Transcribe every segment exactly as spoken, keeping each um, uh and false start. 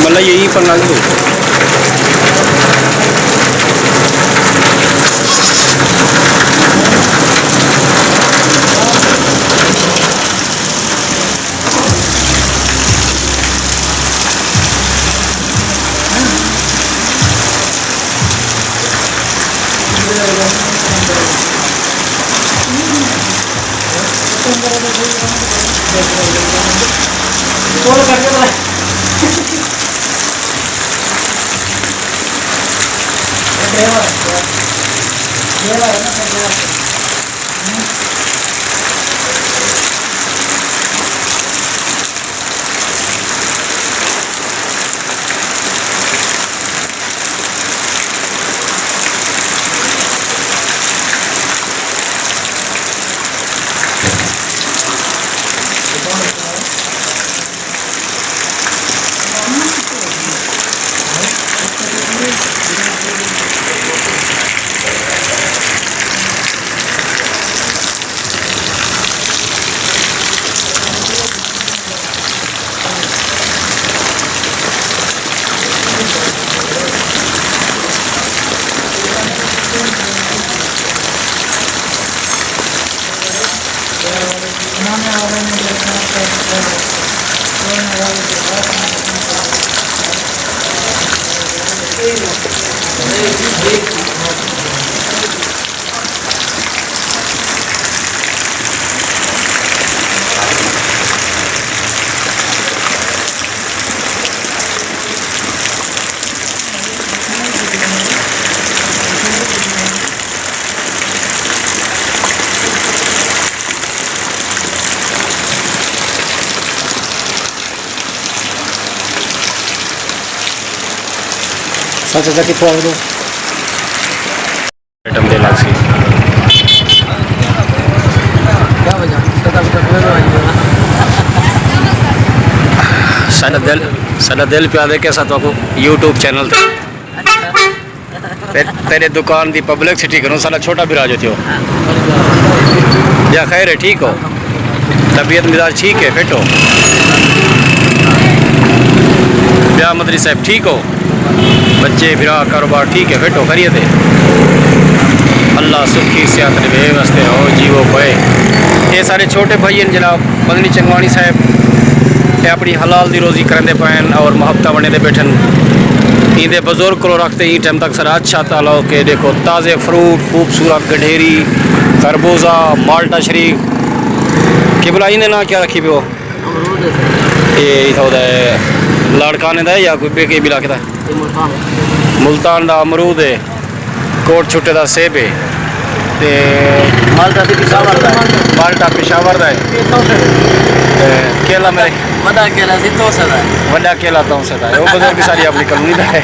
مطلب یہی پنگا۔ سچ سچ کتھوں آوے توں؟ ایٹم دے لڳ سی۔ ساݙا دل، ساݙا دل پیا آہدے کہ اساں تہاکوں یوٹیوب چینل تے، تے تیݙے دکان دی پبلسٹی کروں، ساݙا چھوٹا بھرا جو تھیو۔ یا خیر ہے، ٹھیک ہو؟ طبیعت مزاج ٹھیک ہے، فٹ ہو؟ ٻیا مدری صاحب ٹھیک ہو؟ بچے، بھرا، کاروبار ٹھیک ہے، فٹ ہو، خیریت ہے؟ اللہ سکھی صحت ݙے، وسدے رہو، جیوو پئے۔ اے ساݙے چھوٹے بھائی ہن جناب، مدنی چنگواݨی صاحب، اے اپݨی حلال دی روزی کریندے پئے ہن اور محبتاں ونڈیندے ٻیٹھن۔ ایندے بزرگ کولوں رکھ تے ایں ٹائم تک ساݙا اچھا تعلق ہے۔ ݙیکھو، تازے فروٹ، خوبصورت گنڈھیری، خربوزہ، مالٹا شریف۔ قبلہ، ایندے ناں کیا رکھی پئے ہو؟ امرود ہے سر۔ اے اتھاں دا ہے، لاڑکانے دا ہے یا کوئی ٻئے کہیں علاقے دا؟ اے ملتان ہے۔ ملتان دا امرود ہے، کوٹ چھٹے دا سیب ہے، تے مالٹا تے پشاور دا ہے۔ مالٹا پشاور دا ہے۔ اے توسے۔ کیلا میرے وݙا کیلا سی تو سدا ہے۔ وݙا کیلا توں سدا ہے، وہ بزرگ ساری اپنی کالونی دا ہے۔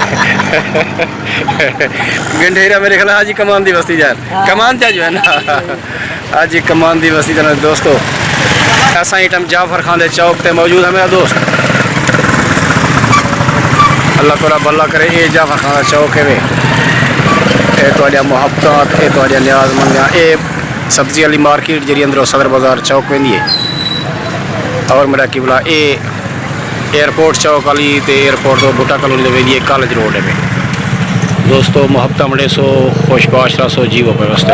گنڈھیرا میرے خیال حاجی کمان دی وستی جان، کمان تے جو ہے نا، حاجی کمان دی وستی جان۔ دوستو، اساں ایٹم جعفر خان دے چوک تے موجود ہے میرا دوست۔ اللہ تعالیٰ بھلا کرے۔ اے جعفر خان دا چوک ہے وے، اے تہاڈیاں محبتاں، اے تہاڈیاں نیاز منگیاں، اے سبزی والی مارکیٹ جڑی اندروں صدر بازار چوک ویندی ہے۔ اور میرا قبلہ اے ایئرپورٹ چوک والی تے ایئرپورٹ تو بھٹہ کالونی دے ویندی ہے کالج روڈ ہے۔ دوستو، محبتاں ونڈیسو، خوش باش رہسو، جیو پے واسطے۔